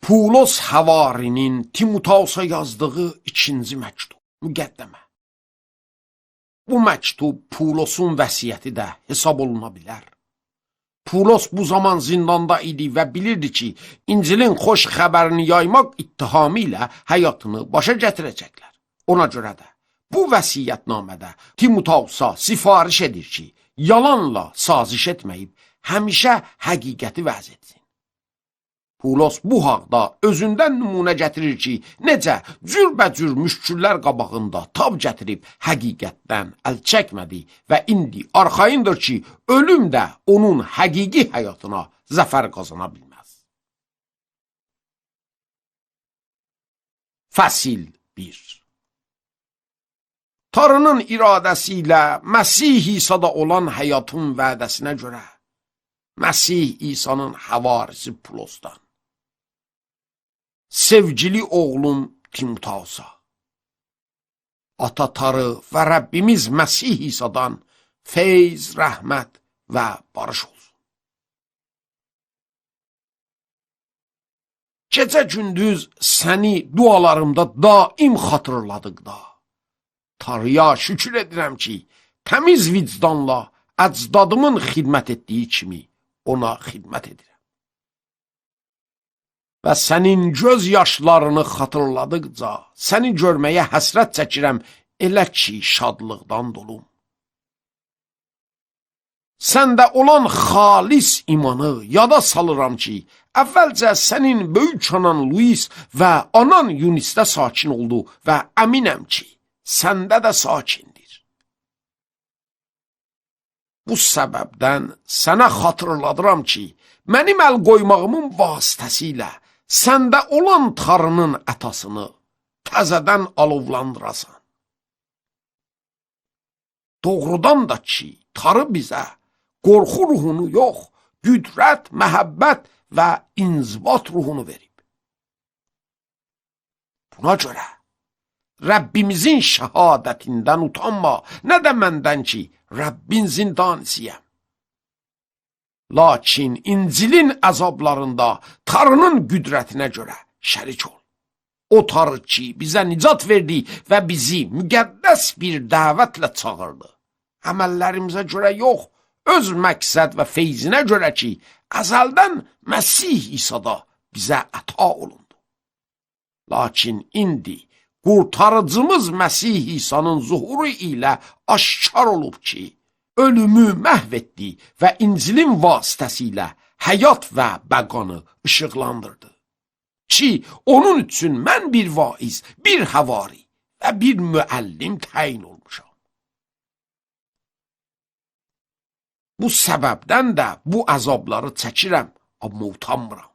Pulos həvarinin Timoteusa yazdığı ikinci məktub, müqəddəmə. Bu məktub Pulosun vəsiyyəti də hesab oluna bilər. Pulos bu zaman zindanda idi və bilirdi ki, İncilin xoş xəbərini yaymaq ittihamı ilə həyatını başa gətirəcəklər. Ona görə də bu vəsiyyətnamədə Timoteusa sifariş edir ki, yalanla saziş etməyib, həmişə həqiqəti vəz etsin. Pulos bu haqda özündən nümunə gətirir ki, necə cürbəcür müşküllər qabağında tab gətirib həqiqətdən əl çəkmədi və indi arxayındır ki, ölüm də onun həqiqi həyatına zəfər qazana bilməz. Fəsil 1. Tanrının iradəsi ilə Məsih İsa'da olan həyatın vədəsinə görə Məsih İsa'nın həvarisi Pulosdan, sevgili oğlum Timoteusa, Ata Tanrı və Rəbbimiz Məsih İsa'dan feyz, rəhmət və barış olsun. Gecə-gündüz səni dualarımda daim xatırladıqda, Tanrıya şükür edirəm ki, təmiz vicdanla əcdadımın xidmət etdiyi kimi ona xidmət edirəm. Və sənin göz yaşlarını xatırladıqca səni görməyə həsrət çəkirəm, elə ki, şadlıqdan dolum. Səndə olan xalis imanı yada salıram ki, əvvəlcə sənin böyük anan Luis və anan Yunisdə sakin oldu və əminəm ki, səndə də sakindir. Bu səbəbdən sənə xatırladıram ki, mənim əl qoymağımın vasitəsilə səndə olan Tanrının ətasını təzədən alovlandırasan. Doğrudan da ki, Tanrı bizə qorxu ruhunu yox, qüdrət, məhəbbət və inzibat ruhunu verib. Buna görə Rəbbimizin şəhadətindən utanma, nə də məndən ki, Rəbbin zindanisiyəm. Lakin İncilin əzablarında Tanrının qüdrətinə görə şərik ol. O Tanrı ki, bizə nicat verdi və bizi müqəddəs bir dəvətlə çağırdı. Əməllərimizə görə yox, öz məqsəd və feyzinə görə ki, əzəldən Məsih İsa'da bizə əta olundu. Lakin indi qurtarıcımız Məsih İsa'nın zuhuru ilə aşkar olub ki, ölümü məhv etdi və İncilin vasitəsilə həyat və bəqanı işıqlandırdı. Ki, onun üçün mən bir vaiz, bir həvari və bir müəllim təyin olmuşam. Bu səbəbdən də bu əzabları çəkirəm, amma utanmıram.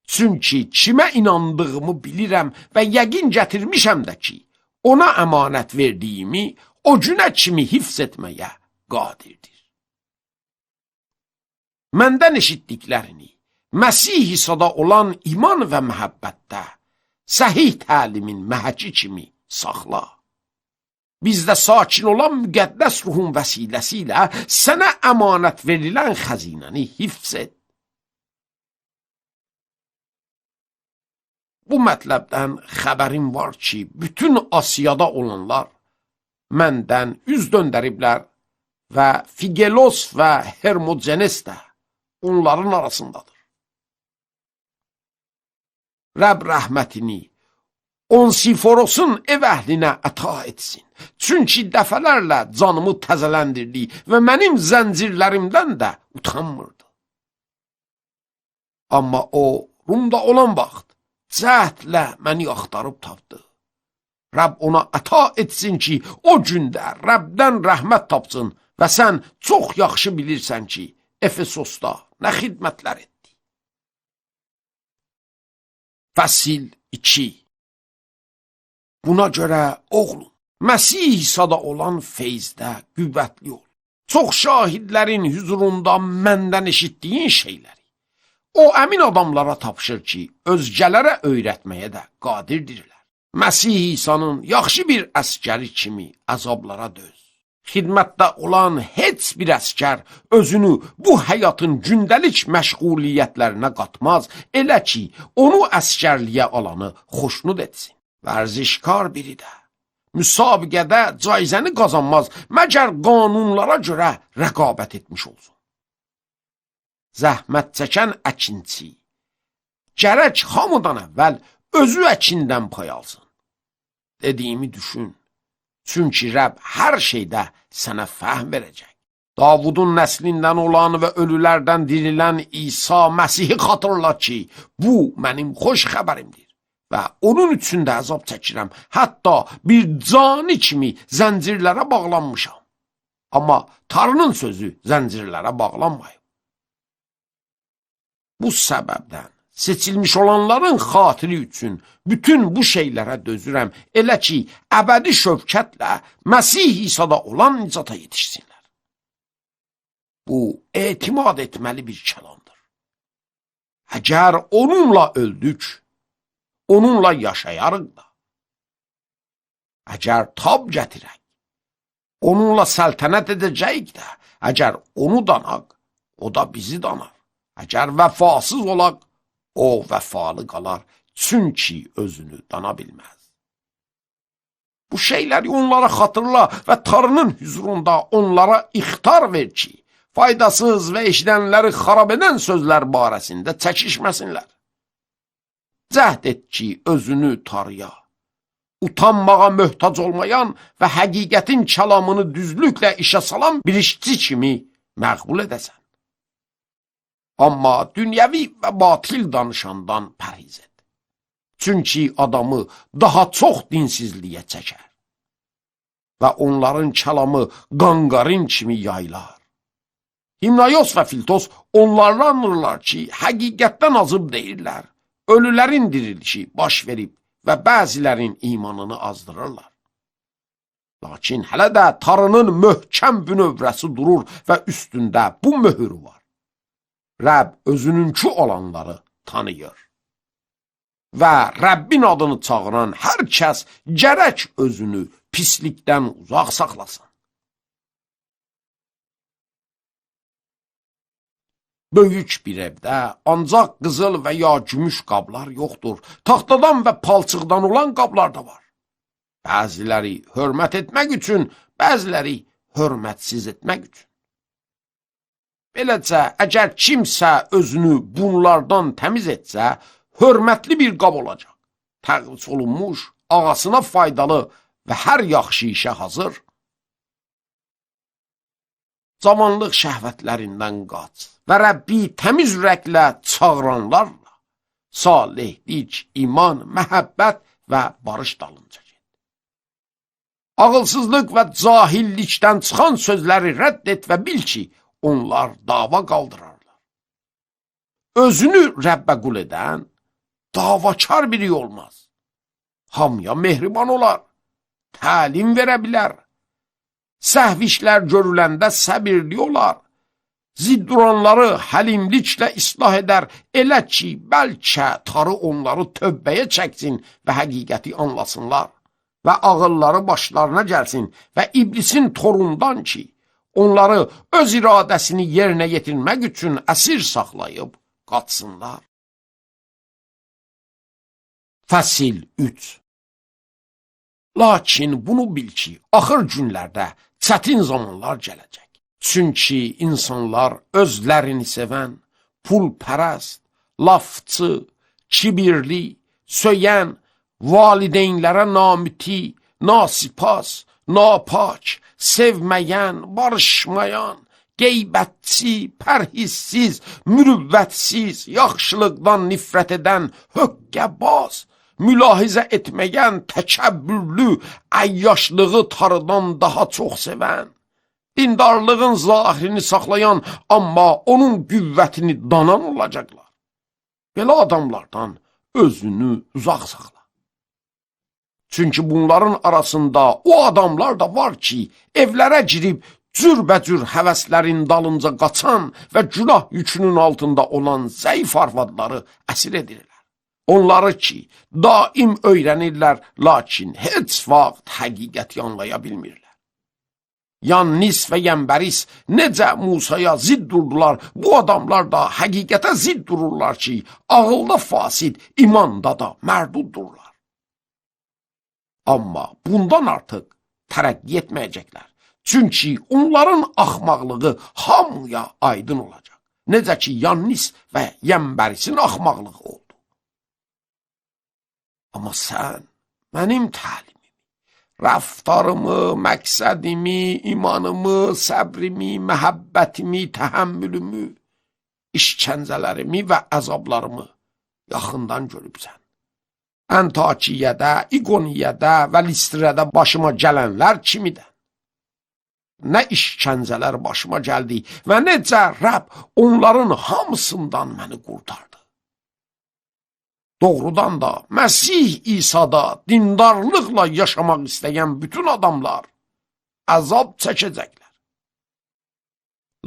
Çünki kimə inandığımı bilirəm və yəqin gətirmişəm də ki, ona əmanət verdiyimi o günə kimi hifz etməyə qadirdir. Məndən eşitdiklərini Məsih İsa'da olan iman və məhəbbətdə səhih təlimin məhəki kimi saxla. Bizdə sakin olan müqəddəs ruhun vəsiləsi ilə sənə əmanət verilən xəzinəni hifz et. Bu mətləbdən xəbərim var ki, bütün Asiyada olanlar məndən üz döndəriblər və Figelos və Hermogenes də onların arasındadır. Rəbb rəhmətini Onsiforosun ev əhlinə əta etsin. Çünki dəfələrlə canımı təzələndirdi və mənim zəncirlərimdən də utanmırdı. Amma o, Rumda olan vaxt cəhdlə məni axtarıb tapdı. Rəbb ona əta etsin ki, o gündə Rəbdən rəhmət tapsın və sən çox yaxşı bilirsən ki, Efesosda nə xidmətlər etdi. Fəsil 2. Buna görə, oğlum, Məsih İsa'da olan feyzdə qüvvətli ol. Çox şahidlərin hüzurunda məndən eşitdiyin şeyləri o əmin adamlara tapşır ki, özgələrə öyrətməyə də qadirdirlər. Məsih İsa'nın yaxşı bir əskəri kimi əzablara döz. Xidmətdə olan heç bir əskər özünü bu həyatın gündəlik məşğuliyyətlərinə qatmaz, elə ki, onu əskərliyə alanı xoşnud etsin. Vərzişkar biri də müsabiqədə caizəni qazanmaz, məgər qanunlara görə rəqabət etmiş olsun. Zəhmət çəkən əkinçi gərək hamıdan əvvəl özü əkindən pay alsın. Dediyimi düşün. Çünki Rəbb hər şeydə sənə fəhm verəcək. Davudun nəslindən olan və ölülərdən dirilən İsa Məsihi xatırla ki, bu mənim xoş xəbərimdir və onun üçün də əzab çəkirəm. Hətta bir cani kimi zəncirlərə bağlanmışam. Amma Tanrının sözü zəncirlərə bağlanmayıb. Bu səbəbdən seçilmiş olanların xatiri üçün bütün bu şeylərə dözürəm, elə ki, əbədi şövkətlə Məsih İsa'da olan nicata yetişsinlər. Bu, etimad etməli bir kəlamdır. Əgər onunla öldük, onunla yaşayarıq da. Əgər tab gətirək, onunla səltənət edəcəyik də, əgər onu danaq, o da bizi danar. Əgər vəfasız olaq, o vəfalı qalar, çünki özünü dana bilməz. Bu şeyləri onlara xatırla və Tanrının hüzurunda onlara ixtar ver ki, faydasız və eşidənləri xarab edən sözlər barəsində çəkişməsinlər. Cəhd et ki, özünü tarıya, utanmağa möhtac olmayan və həqiqətin kəlamını düzlüklə işə salan bir işçi kimi məqbul edəsən. Amma dünyəvi və batil danışandan pərhiz et. Çünki adamı daha çox dinsizliyə çəkər və onların kəlamı qanqarin kimi yaylar. Himnayos və Filtos onlarlanırlar ki, həqiqətdən azıb deyirlər. Ölülərin dirilişi baş verib və bəzilərin imanını azdırırlar. Lakin hələ də Tanrının möhkəm bünövrəsi durur və üstündə bu möhür var. Rəbb özününkü olanları tanıyır. Və Rəbbin adını çağıran hər kəs gərək özünü pislikdən uzaq saxlasın. Böyük bir evdə ancaq qızıl və ya gümüş qablar yoxdur. Taxtadan və palçıqdan olan qablar da var. Bəziləri hörmət etmək üçün, bəziləri hörmətsiz etmək üçün. Beləcə, əgər kimsə özünü bunlardan təmiz etsə, hörmətli bir qab olacaq. Təqdis olunmuş, ağasına faydalı və hər yaxşı işə hazır. Cavanlıq şəhvətlərindən qaç və Rəbbi təmiz ürəklə çağıranlarla salihlik, iman, məhəbbət və barış dalınca get. Ağılsızlıq və cahillikdən çıxan sözləri rədd et və bil ki, onlar dava qaldırarlar. Özünü Rəbbə qul edən davakar biri olmaz. Hamıya mehriban olar, təlim verə bilər. Səhv işlər görüləndə səbirli olar. Zidd duranları həlimliklə islah edər, elə ki, bəlkə tarı onları tövbəyə çəksin və həqiqəti anlasınlar və ağılları başlarına gəlsin və iblisin torundan ki, onları öz iradəsini yerinə yetirmək üçün əsir saxlayıb qaçsınlar. Fəsil 3. Lakin bunu bil ki, axır günlərdə çətin zamanlar gələcək. Çünki insanlar özlərini sevən, pulpərəst, lafçı, kibirli, söyən, valideynlərə namüti, nasipas, napak, sevməyən, barışmayan, qeybətçi, pərhizsiz, mürüvvətsiz, yaxşılıqdan nifrət edən, höqqəbaz, mülahizə etməyən, təkəbbürlü, əyyaşlığı tarıdan daha çox sevən, dindarlığın zahirini saxlayan, amma onun qüvvətini danan olacaqlar. Belə adamlardan özünü uzaq saxla. Çünki bunların arasında o adamlar da var ki, evlərə girib cürbəcür həvəslərin dalınca qaçan və günah yükünün altında olan zəif arvadları əsir edirlər. Onları ki, daim öyrənirlər, lakin heç vaxt həqiqəti anlaya bilmirlər. Yannis və Yənbəris necə Musaya zidd durdular, bu adamlar da həqiqətə zidd dururlar ki, ağılda fasid, imanda da mərduddurlar. Amma bundan artıq tərəqqi etməyəcəklər. Çünki onların axmaqlığı hamıya aydın olacaq. Necə ki, Yannis və Yənbərisin axmaqlığı oldu. Amma sən mənim təlimimi, rəftarımı, məqsədimi, imanımı, səbrimi, məhəbbətimi, təhəmmülümü, işgəncələrimi və əzablarımı yaxından görübsən. Antakiyyədə, İqoniyyədə və Listrədə başıma gələnlər kimidən. Nə işgəncələr başıma gəldi və necə Rəbb onların hamısından məni qurtardı. Doğrudan da Məsih İsa'da dindarlıqla yaşamaq istəyən bütün adamlar əzab çəkəcəklər.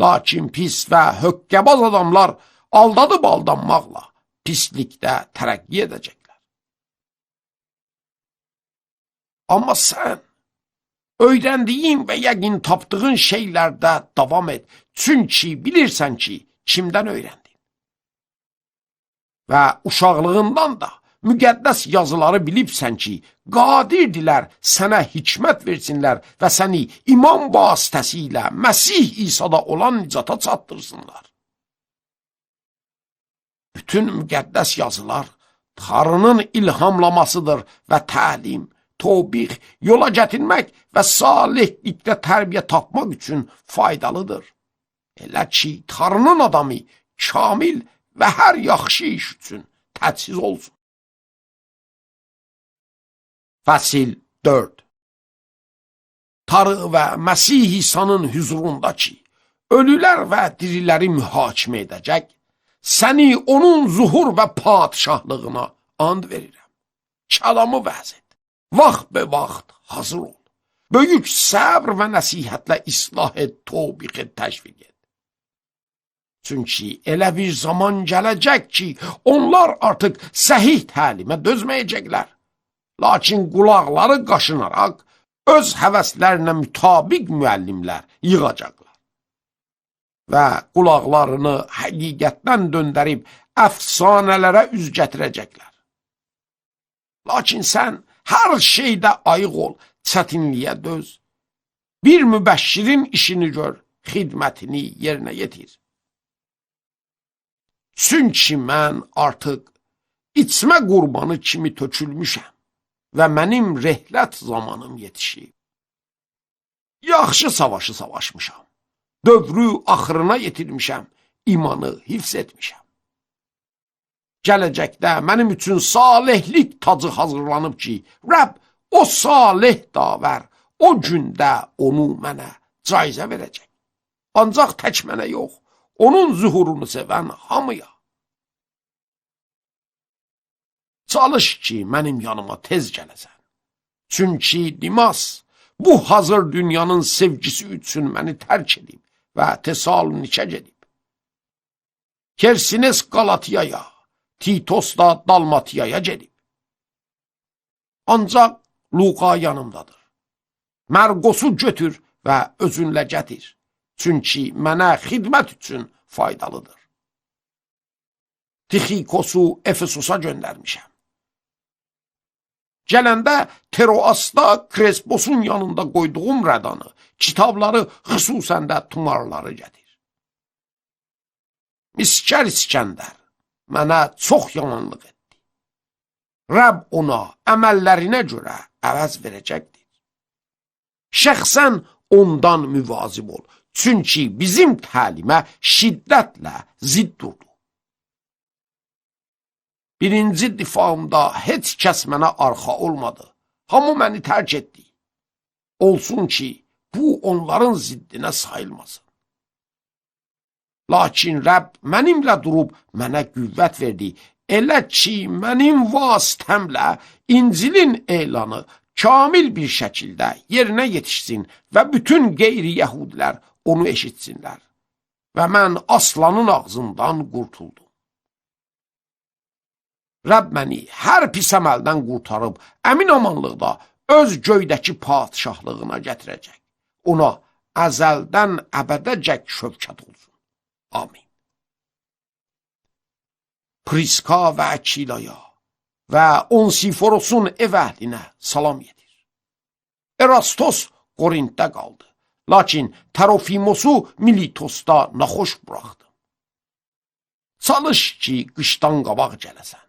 Lakin pis və höqqəbaz adamlar aldadıb aldanmaqla pislikdə tərəqqi edəcəklər. Amma sən öyrəndiyin və yəqin tapdığın şeylərdə davam et. Çünki bilirsən ki, kimdən öyrəndin. Və uşaqlığından da müqəddəs yazıları bilibsən ki, qadirdilər sənə hikmət versinlər və səni iman vasitəsilə Məsih İsa'da olan nicata çatdırsınlar. Bütün müqəddəs yazılar Tanrının ilhamlamasıdır və təlim, tobix, yola gətirmək və salihlikdə tərbiyə tapmaq üçün faydalıdır. Elə ki, Tanrının adamı kamil və hər yaxşı iş üçün təchiz olsun. Fəsil 4. Tanrı və Məsih İsa'nın hüzurunda ki, ölülər və diriləri mühakimə edəcək, səni onun zuhur və padişahlığına and verirəm. Kəlamı vəz et. Vaxt be vaxt hazır ol. Böyük səbr və nəsihətlə islah et, tobix et, təşviq et. Çünki elə bir zaman gələcək ki, onlar artıq səhih təlimə dözməyəcəklər. Lakin qulaqları qaşınaraq öz həvəslərinə mütabiq müəllimlər yığacaqlar. Və qulaqlarını həqiqətdən döndərib əfsanələrə üz gətirəcəklər. Lakin sən hər şeydə ayıq ol, çətinliyə döz. Bir mübəşşirin işini gör, xidmətini yerinə yetir. Çünki mən artıq içmə qurbanı kimi tökülmüşəm və mənim rehlət zamanım yetişib. Yaxşı savaşı savaşmışam, dövrü axırına yetirmişəm, imanı hifz etmişəm. Gələcəkdə mənim üçün salihlik tacı hazırlanıb ki, Rəbb o salih davər, o gündə onu mənə caizə verəcək. Ancaq tək mənə yox, onun zuhurunu sevən hamıya. Çalış ki, mənim yanıma tez gələsən. Çünki Dimas bu hazır dünyanın sevgisi üçün məni tərk edib və Tesalonikə gedib. Kersines Galatiyaya, Titos da Dalmatiyaya gedib. Ancaq Luqa yanımdadır. Mərqosu götür və özünlə gətir. Çünki mənə xidmət üçün faydalıdır. Tixikosu Efesosa göndərmişəm. Gələndə Teroasda Kresposun yanında qoyduğum rədanı, kitabları, xüsusən də tumarları gətir. Miskər İskəndər mənə çox yamanlıq etdi. Rəbb ona əməllərinə görə əvəz verəcəkdir. Şəxsən ondan müvazib ol. Çünki bizim təlimə şiddətlə zidd durdu. Birinci difamda heç kəs mənə arxa olmadı. Hamı məni tərk etdi. Olsun ki, bu onların ziddinə sayılmasın. Lakin Rəbb mənimlə durub mənə qüvvət verdi. Elə ki, mənim vasitəmlə İncilin elanı kamil bir şəkildə yerinə yetişsin və bütün qeyri-yəhudilər onu eşitsinlər. Və mən aslanın ağzından qurtuldum. Rəbb məni hər pis əməldən qurtarıb, əmin amanlıqda öz göydəki padişahlığına gətirəcək. Ona əzəldən əbədəcək şövkət olsun. Amin. Priska və Əkilaya və Onsiforosun ev əhlinə salam yedir. Erastos Korintdə qaldı. Lakin Terofimosu Militosda naxoş buraxdım. Çalış ki, qışdan qabaq gələsən.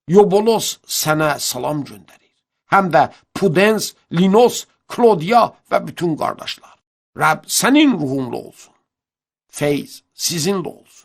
Yobolos sənə salam göndərir. Həm də Pudens, Linos, Klodiya və bütün qardaşlar. Rəbb sənin ruhunla olsun. Feyz sizinlə olsun.